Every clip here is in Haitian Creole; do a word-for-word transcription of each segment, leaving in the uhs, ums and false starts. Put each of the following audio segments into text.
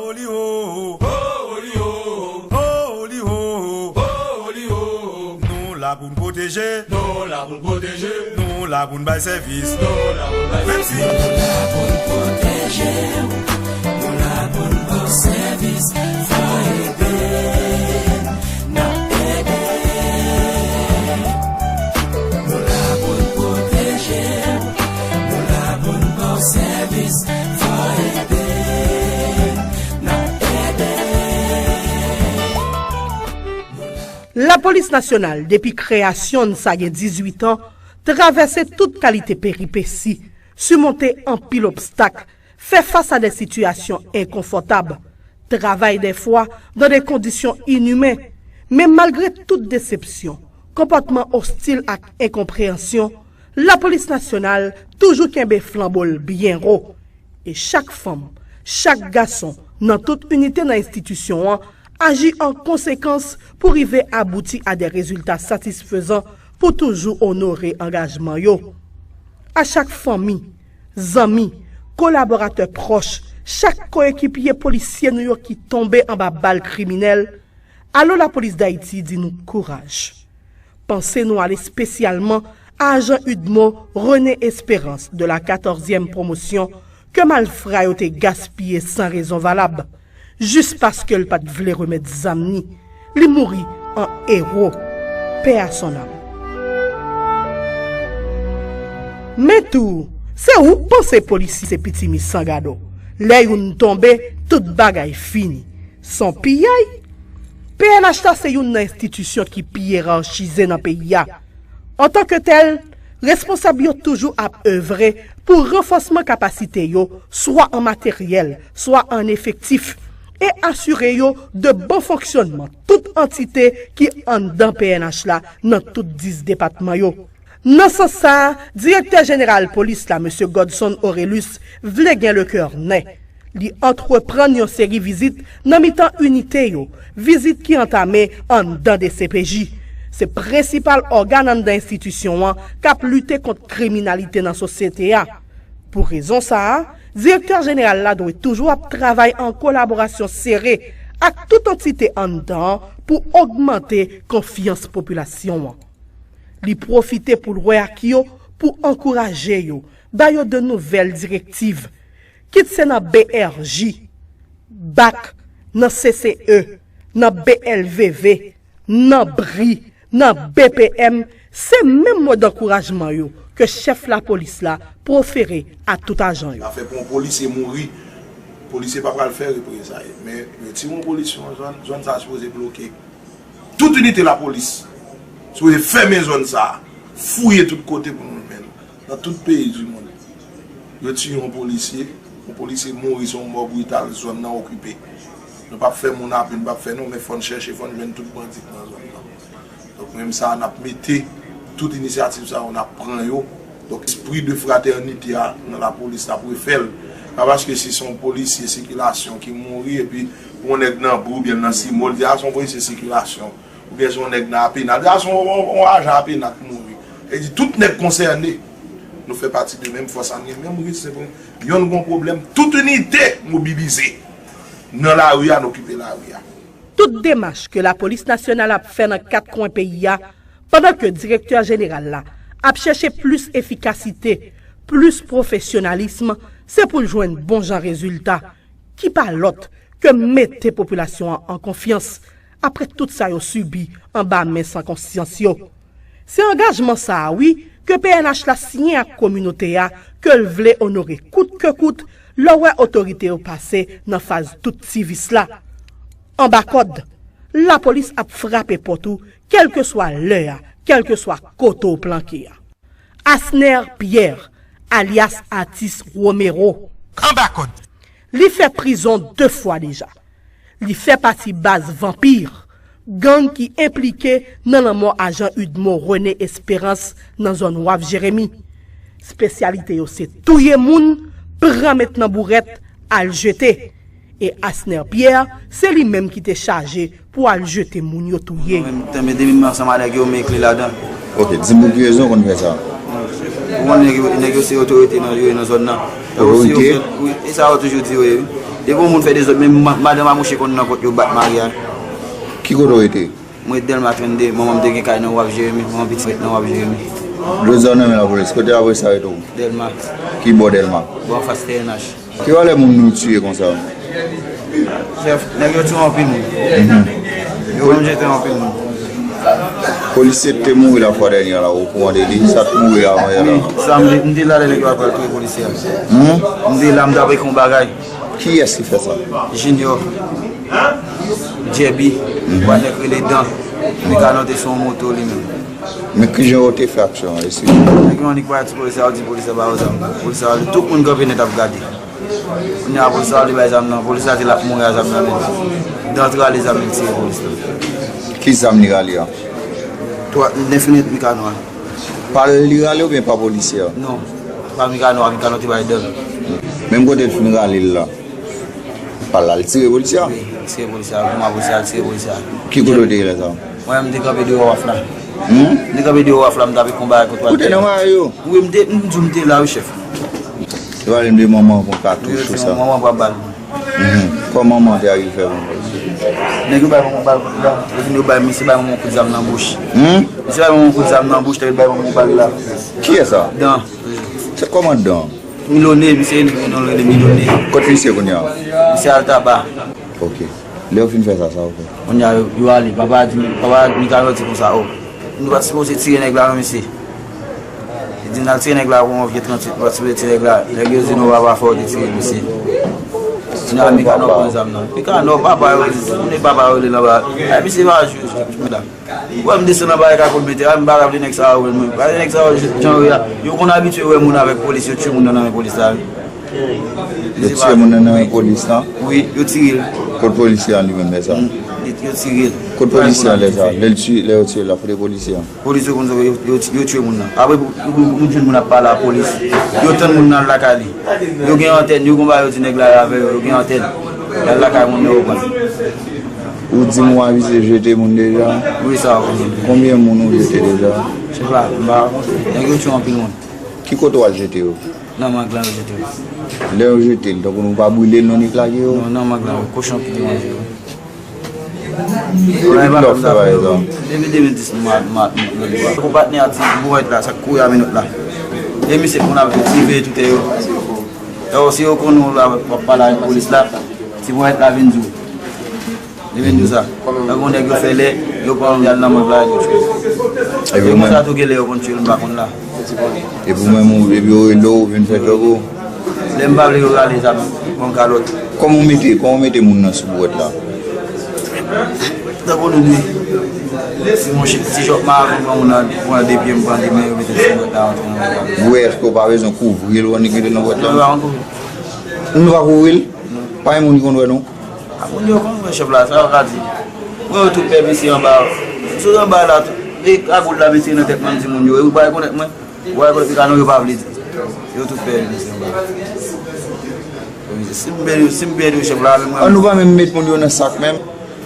Oli ho, ho, oli ho, ho, oli ho, ho, oli ho. Nou la pou n pwoteje, nou la pou n pwoteje, nou la pou n bay sèvis, nou la pou n bay sèvis. Menm si nou la pou n pwoteje w, nou la pou n ba w sèvis, fò ede n, n ap ede. Nou la pou n pwoteje w, nou la pou n ba w sèvis, fò ede n, n ap ede. Lapolis Nasyonal, depi kreyasyon n sa gen dizuit an, travèse tout kalite peripesi, simonte anpil obstak, fè fas a de sitiyasyon enkonfòtab, travay dèfwa nan de kondisyon inimen. Men malgre tout desepsyon, konpòtman ostil ak enkonpreyansyon, Lapolis Nasyonal toujou kenbe flanbo l byen wo. E chak fanm, chak gason nan tout inite nan enstitisyon an aji an konsekans pou rive abouti a de rezilta satisfezan pou toujou onore angajman yo. A chak fanmi, zanmi, kolaboratè pwòch, chak koyekipye polisye nou yo ki tonbe anba bal kriminèl, Alo Lapolis Dayiti di nou kouraj. Panse nou al espesyalman a ajan UDMO René Espérance de la katòzyèm pwomosyon ke malfra yo te gaspiye san rezon valab, jis paske l pa t vle remèt zam ni. Li mouri an ewo. Paix à son âme. Men tou, se ou k panse polisye se pitimi san gado. Lè youn tonbe, tout bagay fini. Son piyay? P N H la se youn nan enstitisyon ki pi yerachize nan peyi a. Antanke tèl, responsab yo toujou ap evre pou ranfòsman kapasite yo, swa an materyèl, swa an efektif, e asire yo de bon fonksyònman tout antite ki anndan P N H la nan tout dis depatman yo. Nan sans sa a, Direktè Jeneral Polis la, Mesye Godson Orélus, vle gen le cœur net. Li antreprann yon seri vizit nan mitan inite yo, vizit ki antame anndan D C P J. Se prensipal ògàn anndan enstitisyon an k ap lite kont kriminalite nan sosyete a. Pou rezon sa a, Direktè Jeneral la dwe toujou ap travay an kolaborasyon sere ak tout antite anndan an pou ogmante konfyans popilasyon an. Li pwofite pou l wè ak yo, pou ankouraje yo, ba yo de nouvèl direktiv, kit se nan B R J, bak, nan C C E, nan B L V V, nan bri, nan B P M, se menm mo dankourajman yo ke chèf lapolis la pwofere a tout ajan yo. Afè pou yon polisye mouri, polisye pa pral fè reprezay. Men yo tire yon polisye yon zòn, zòn sa a sipoze bloke. Tout inite lapolis sipoze fèmen zòn sa a, fouye tout kote pou nou jwenn. Nan tout peyi di mond, yo tiye yon polisye, yon polisye mouri, se yon mò brital, zòn nan okipe. Nou p ap fè moun ap, nou p ap fè non, men fò n chèche, fò n jwenn tout bandi k nan zòn nan. Donk, menm sa a, n ap mete tout inisyativ sa yo, n ap pran yo. Donk, espri de fratènite a nan lapolis, n ap refè l. Pa paske si se yon polisye sikilasyon ki mouri, epi pou yon nèg nan bri oubyen nan simo, l di, "A, se yon polisye sikilasyon." Oubyen se yon nèg nan Apena. L di, "A, se yon, yon, yon ajan Apena ki mouri." E di, tout nèg konsène, nou fè pati de menm fòs, a, n gen menm risk, se pou yon gen yon pwoblèm, tout inite mobilize. Nan lari a, n okipe lari a. Tout demach ke Lapolis Nasyonal ap fè nan kat kwen peyi a, pandan ke Direktè Jeneral la ap chèche plis efikasite, plis pwofesyonalism, se pou l jwenn bon jan rezilta, ki pa lòt ke mete popilasyon an an konfyans, apre tout sa yo sibi anba men san konsyans yo. Se angajman sa a, wi, ke P N H la siyen ak kominote a, ke l vle onore kout ke kout, lè w wè otorite yo pase nan faz tout sivis la. Anba kòd, lapolis ap frape pòt ou, kèlkeswa lè a, kèlkeswa kote w planke a. Asner Pierre, alyas Atis Romero. Anba kòd. Li fè prizon de fwa deja. Li fè pati baz Vanpir, gang ki enplike nan lanmò ajan UDMO René Espérance nan zòn Waf Jeremi. Espesyalite yo se touye moun, pran met nan bourèt, al jete. E Asner Pierre, se li menm ki te chaje pou al jete moun yo touye yo. Mwen menm, tanmen demen m ansanm a nèg yo, m enkli ladan. Ok, di m pou ki rezon w konn fè sa. Ou konn nèg yo, nèg yo se otorite nan, yo ye nan zòn nan. Otorite? Wi, e sa yo toujou di yo ye, wi. Depi yon moun fè dezòd, menm ma- madanm a mouche konn nan kont yo bat mari a. Ki kote w rete? Mwen ret Dèlma trannde, manman m te gen kay nan Waf Jeremi, manman pitit ret nan Waf Jeremi. Jodi a w nan men lapolis. Kote lapolis la rete w? Dèlma. Ki bò Dèlma? Bò anfas T N H. Ki valè moun nou tiye konsa? Chèf, nèg yo tiye anpil moun. Yo konn jete anpil moun. Polisye te mouri lafwa dènyè la, ou kouran de li, sa t mouri avan yè la. Wi, sa m te, m te la lè nèg yo al pral touye polisye a. Hmm? M te la, m t ap ekri yon bagay. Kiyès ki fè sa? Junior, J B, patnè k rele Dan. Mikano te sou yon moto li menm. Men kijan yo te fè aksyon an, esplike m. Nèg yo annik pral ti polisye a, yo di polisye a ba yo zam. Polisye a, tout moun kanpe nèt ap gade. Kounye a, polisye a li bay zam nan, polisye a te la ap mouri a zam nan men li. Dan t rale zam li tire polis la. Ki zam li rale a? Twa, nèf milimèt Mikano a. Pa li rale oubyen pa polisye a? Non, pa Mikano a, Mikano te bay Dan. Menm kote l fin rale l la, pa l al tire polisye a? Wi, li tire polisye a, kouman polisye a, li tire polisye a. Ki kote w te ye lè sa? Mwen, m te kanpe deyò Waf la. Hmm? M te kanpe deyò Waf la, m t ap konba kont. Ou te nan mayo? Wi, m te, m di w m te la, wi, chèf. Yo pale m de manman pou katouch ou sa. Manman pa bal. Mhm. Kòman manman te arive fè manman? Nèg yo bay manman bal, bal, epi yo bay misye bay manman kout zam nan bouch. Hmm? Misye bay manman kout zam nan bouch, te bay manman bal la. Kiyès sa? Dan. Se kòmandan? Milone, misye, yon nèg rele Milone. Kot misye kounye a? Misye al Taba. Ok. Lè yo fin fè sa, sa yo fè? Kounye a, yo, yo ale. Papa a di, papa a di Mikano di konsa, o, nou pa t sipoze tire nèg la, non, mesye. Li di n al tire nèg la pou yon vye tranntuit, nou pa t sipoze tire nèg la. Nèg yo di nou papa fè w te tire misye. Kounye a, Mikano pran zam nan. Mikano, papa yo, konnen papa yo rele nan ba. Ay, misye pa jwe, jwe la. Ou wè m desann anba e ka kòd mete a, m pa ka vle nèg sa yo wè mwen. Paske nèg sa yo, jan yo ye a, yo konn abitye wè moun avèk polis, yo tiye moun nan nan men polis la, wi. Yo tiye moun nan nan men polis la? Wi, yo tire l. Kot polisye a li menm lè sa? Mm, yo tire l. Kot polisye a lè sa? Lè l tiye, lè yo tiye l la, kote polisye a? Polis yo konn yo, yo, yo tiye moun nan. Apre, pou, pou, pou jwenn moun ap pale a polis, yo tann moun nan lakay li. Yo gen antèn, yo konn ba yo di nèg la avè yo, yo gen antèn. Y al lakay moun nan yo pran. Ou di m ou avize jete moun deja? Wi, sa w konnen. Konbyen moun ou jete deja? Se pa, m pa konte. Nèg yo tiye anpil moun. Ki kote w al jete yo? Nan mang lan yo jete yo. Lè yo jete l, tankou nou pa brile l, nou nèk lage yo? Non, nan mang lan yo, kochon ki te manje yo. Depi kilè w fè bagay sa? Depi de mil dis, m a, m a, m a, m a. Pou patnè a ti bourèt la, sa k kouri a minòt la. E misye konn ap veye tout yo. Yo, si yo konn ou la, w ap pale ak polis la, ti bourèt la vin di w. Li vin di w sa. Tankou nèg yo fè lè, yo pran w, y al nan mang la, yo tchwe. E konsa tou gen lè yo konn tchwe l, m pa konn la. Epi w menm, ou, epi yo rele w, ou vin fè djòb ou? Lè m pa vle yo rale zam, ban m kalòt. Kòman w mete, kòman w mete moun nan sou bourèt la? Tankou nou di, si yon ti chòp ma vin pran moun nan, pran de pye, m pran de men, yo mete l sou bourèt la, antre nan bourèt la. Ou wè, èske w pa bezwen kouvri l, ou annik mete l nan bourèt la? Nou pa konn kouvri. Nou pa kouvri l? Pa gen moun ki konn wè nou? A, moun yo konn wè chèf la, sa yo ka di. Mwen, yo tout pè misye anba. Sou anba la, tout, e kagoul la, misye nan tèt mwen, di moun yo, e ou pa rekonèt mwen? Ou pa rekonèt Mikano, yo pa vle di. Yo tout pè misye anba. Si m pèdi, si m pèdi chèf la, menm mwen. An nou pa menm met moun yo nan sak menm?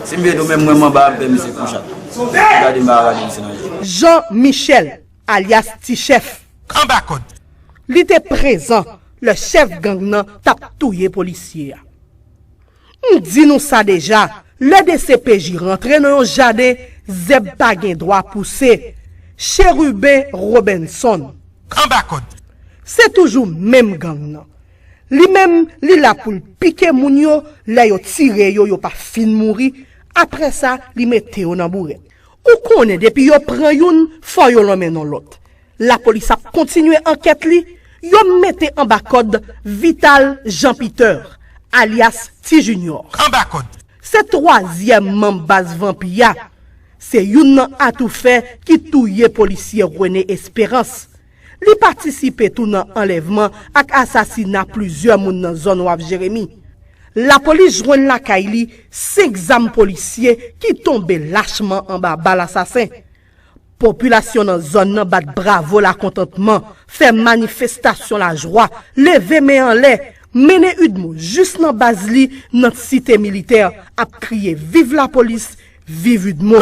Si m pèdi menm mwen, m anba, m pè misye kou chat. Gade m pa gade misye nan je. Jean Michel, alyas Ti Chèf. Anba kòd. Li te prezan lè chèf gang nan t ap touye polisye a. M di nou sa deja, lè D C P J rantre nan yon jaden, zèb pa gen dwa pouse. Cheriben Robenson. Anba kòd. Se toujou menm gang nan. Li menm, li la pou l pike moun yo, lè yo tire yo, yo pa fin mouri. Apre sa, li mete yo nan bourèt. Ou konnen depi yo pran youn, fò yo lonmen nan lòt. Lapolis ap kontinye ankèt li, yo mete anba kòd Vital Jean Peter, alyas Ti Junior. Anba kòd. Se twazyèm manm baz Vanpi a. Se youn nan atoufè ki touye polisye René Espérance. Li patisipe tou nan anlèvman ak asasina plizyè moun nan zòn Waf Jeremi. Lapolis jwenn lakay li senk zam polisye ki tonbe lachman anba bal asasen. Popilasyon nan zòn nan bat bravo lakontantman, fè manifestasyon lajwa, leve men anlè, mennen UDMO jis nan baz li nan Site Militè, ap kriye viv lapolis, viv UDMO.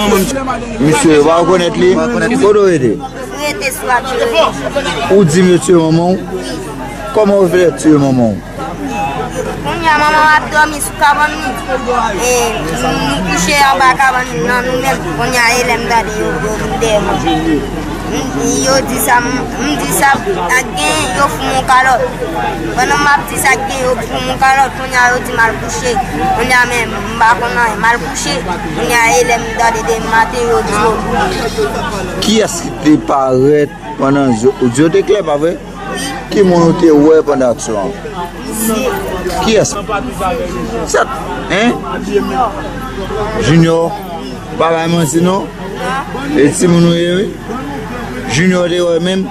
manman m. Mesye yo pa rekonèt li. Kote w rete? Rete sou Abjere. Ou di m yo tiye manman w? Kòman yo fè tiye manman w? Kounye a, manman m ap dòmi sou kabann li. E, nou kouche anba kabann nan, nou menm. Kounye a, e lè m tande yo, yo vin dèyè mwen. M, yo di sa, m, m di sa, ak gen, yo fout mwen kalòt. Pandan m ap di sa, ak gen, yo fout mwen kalòt. Kounye a, yo di m al kouche. Kounye a, men, m pa konn anyen, m al kouche. Kounye a, e lè m tande demen maten, yo di yo. Kiyès ki te parèt pandan yo, yo te klè, pa vre? Ki moun ou te wè pandan aksyon an? Kiyès? Sèt, hein? Junior. Pa bay manti non. E timoun ou ye wi. Junior te wè menm.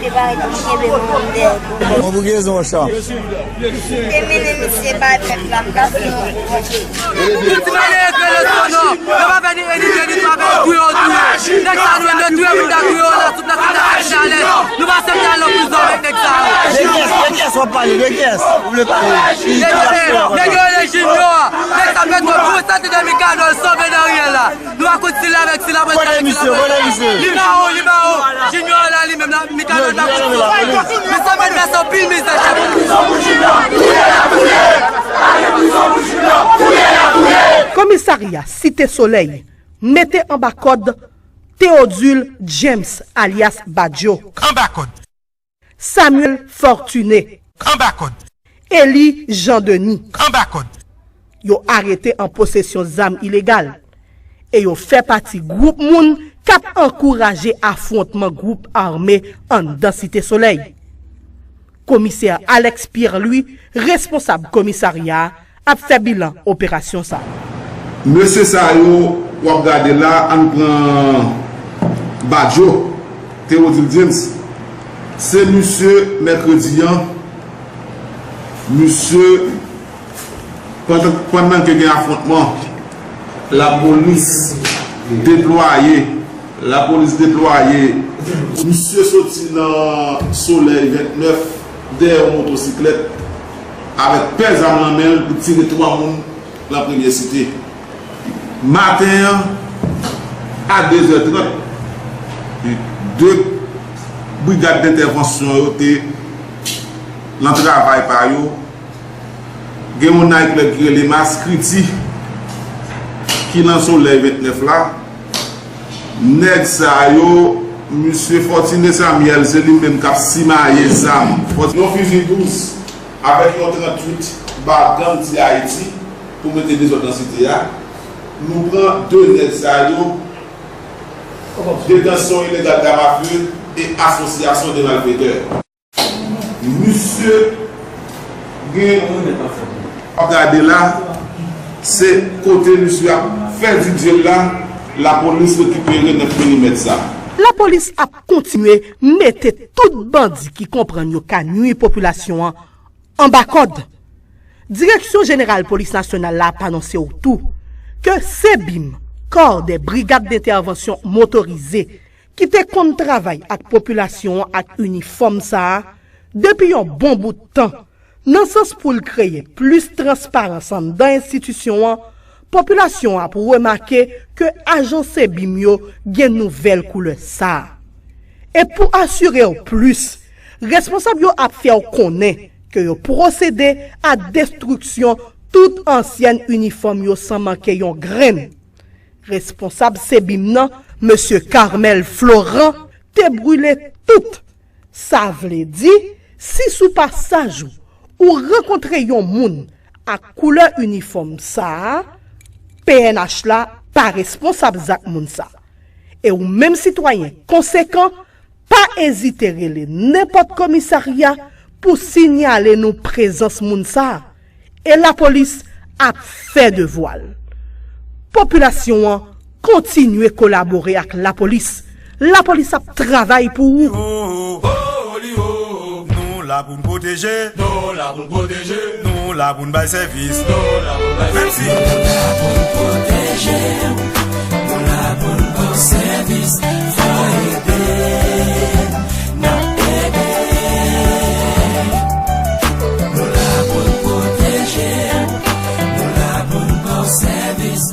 Mwen pou gen zon chan. Te mennen misye bay pèp la, m ta fè yon. Tout ti malere k rele sou non. Yo pa fè ni eni ni twa, fè yo touye, yo touye. Nèg sa nou, yo touye, moun ta touye, yo la, tout nèg sa nou, nou pa aksepte al nan prizon avèk nèg sa yo. De kiyès, de kiyès w ap pale? De kiyès ou vle pale? Nèg yo rele Junior. Nèg sa fè twòp. Pou sante de Mikado, l sove nan riyèl la. Nou pa konn si l avèk, si l avèk, kote misye, kote misye? Li pa ou, li pa ou. Junior la, li menm la, Mikado pa konn si. Mesye, men fè sa anpil mizè, chèf. Komisarya Site Solèy mete anba kòd Théodule James, alyas Badjo. Anba kòd. Samuel Fortuné. Anba kòd. Élie Jean Denis. Anba kòd. Yo arete an posesyon zam ilegal. E yo fè pati gwoup moun k ap ankouraje afwontman gwoup ame anndan Site Solèy. Komisè Alex Pierre Louis, responsab komisarya a, ap fè bilan operasyon sa a. Mesye sa yo w ap gade la, ann pran Badjo, Théodule James. Se misye mèkredi an, misye, pandan, pandan ke gen afwontman, lapolis deplwaye, lapolis deplwaye. Misye soti nan Solèy vennèf dèyè yon motosiklèt avèk pè zam nan men l pou tire twa moun nan Premye Site. Maten an, a de zè trant, de brigad dentèvansyon yo te nan travay pa yo. Gen yon nayt klèb ki rele Maskriti ki nan Solèy vennèf la. Nèg sa yo, misye Fortuné Samuel, se li menm k ap simaye zam. Yon fizi douz avèk yon tranntuit ba gang Ti Ayiti pou mete dezòd nan site a. Nou pran de nèg sa yo, détention illégale d'armes à feu e asosyasyon de malfetè. Misye gen, w ap gade la, se kote misye ap fè didye l la, lapolis rekipere nèf milimèt sa. Lapolis ap kontinye mete tout bandi ki konprann yo ka nwi popilasyon an anba kòd. Direksyon Jeneral Polis Nasyonal la ap anonse w tou ke sebim, Corps des Brigades d'Intervention Motorisées, ki te konn travay ak popilasyon an ak inifòm sa a depi yon bon bout tan, nan sans pou l kreye plis transparans anndan enstitisyon an, popilasyon an ap remake ke ajan sebim yo gen nouvèl koulè sa a. E pou asire w plis, responsab yo ap fè w konnen ke yo pwosede a destriksyon tout ansyen inifòm yo san manke yon grenn. Responsab sebim nan, mesye Carmel Florent, te brile tout. Sa vle di, si sou pasaj ou, ou rankontre yon moun ak koulè inifòm sa a, P N H la pa responsab zak moun sa. E ou menm sitwayen konsekan, pa ezite rele nenpòt komisarya pou siyale nou prezans moun sa a. E lapolis ap fè devwa l. Popilasyon an kontinye kolabore ak lapolis. Lapolis ap travay pou ou. Nou la pou n pwoteje. Nou la pou n pwoteje. Nou la pou n bay sèvis. Nou la pou n bay sèvis. Menm si nou la pou n pwoteje. Nou la pou n ba w sèvis. Fò ede. N ap ede. Nou la pou n pwoteje. Nou la pou n ba w sèvis.